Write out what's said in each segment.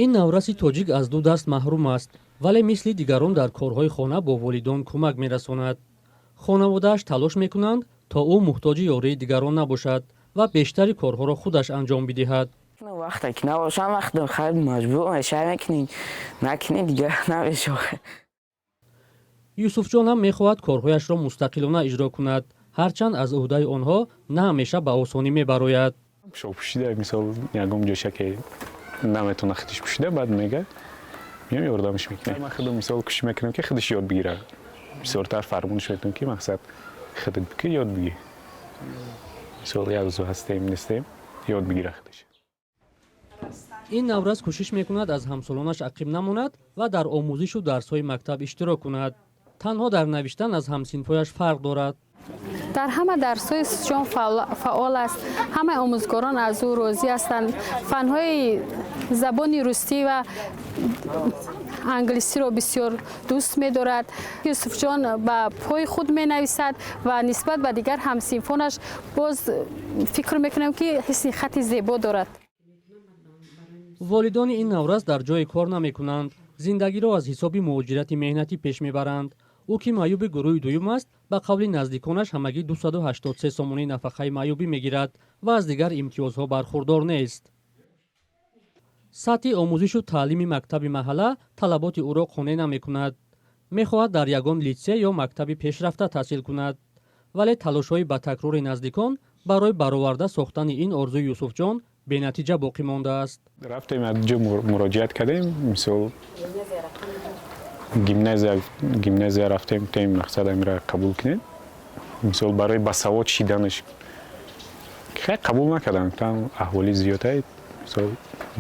Ин навраси тоҷик аз ду даст маҳрум аст, вале мисли дигарон дар корҳои хона бо волидон кӯмак мерасонад. Хонаводааш талош мекунанд, то ӯ муҳтоҷи ёрии дигарон набошад ва бештари корҳоро худаш анҷом бидиҳад. Вақте ки набошам, вақт хайр, маҷбур мешавӣ, мекунӣ, накунӣ, дигар намешавад. Юсуфҷон ҳам мехоҳад корҳояшро мустақилона иҷро кунад, ҳарчанд аз ӯҳдаи онҳо на ҳамеша ба осонӣ мебарояд. Пӯшида, мисол, ягон ҷоша ки наметавона худаш пӯшида, баъд мега, меом, ёрдамаш мекунем. Ман худам, мисол, кӯшиш мекунам, ки худаш ёд бигира. Бисёртар фармонш мекунам, ки мақсад худат бикӣ, ёд бигир. Мисол, як рӯзо ҳастем, нестем, ёд бигира худаш. Ин наврас кӯшиш мекунад, аз ҳамсолонаш ақиб намонад ва дар омӯзишу дарсҳои мактаб иштирок кунад. Танҳо дар навиштан аз ҳамсинфҳояш фарқ дорад. Дар ҳама дарсҳои Юсуфҷон фаъол аст. Ҳамаи омӯзгорон аз ӯ розӣ ҳастанд. Фанҳои забони русӣ ва англисиро бисёр дӯст медорад. Юсуфҷон ба пои худ менависад ва нисбат ба дигар ҳамсинфонаш боз фикр мекунам, ки ҳисни хати зебо дорад. Волидони ин наврас дар ҷое кор намекунанд, зиндагиро аз ҳисоби муҳоҷирати меҳнатӣ пеш мебаранд. Ӯ, ки маъюби гурӯҳи дуюм аст, ба қавли наздиконаш, ҳамагӣ 283 сомонӣ нафақаи маъюбӣ мегирад ва аз дигар имтиёзҳо бархурдор нест. Сатҳи омӯзишу таълими мактаби маҳалла талаботи ӯро қонеъ намекунад. Мехоҳад дар ягон литсей ё мактаби пешрафта таҳсил кунад, вале талошҳои ба такрори наздикон барои бароварда сохтани ин орзуи Юсуфҷон бенатиҷа боқӣ мондааст. Рафтем, аз ҷо муроҷиат кардем, мисол, гимназия рафтем, гуфтем, мақсад, амира қабул кунед, мисол, барои басавод шиданаш. Хеле қабул накардам, гуфтам, аҳволи зиёдай, мисол,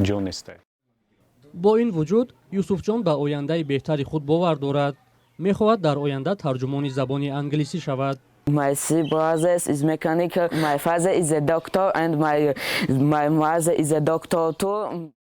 ҷо нестай. Бо ин вуҷуд Юсуфҷон ба ояндаи беҳтари худ бовар дорад. Мехоҳад дар оянда тарҷумони забони англисӣ шавад. My three brothers is mechanical. My father is a doctor and my mother is a doctor too.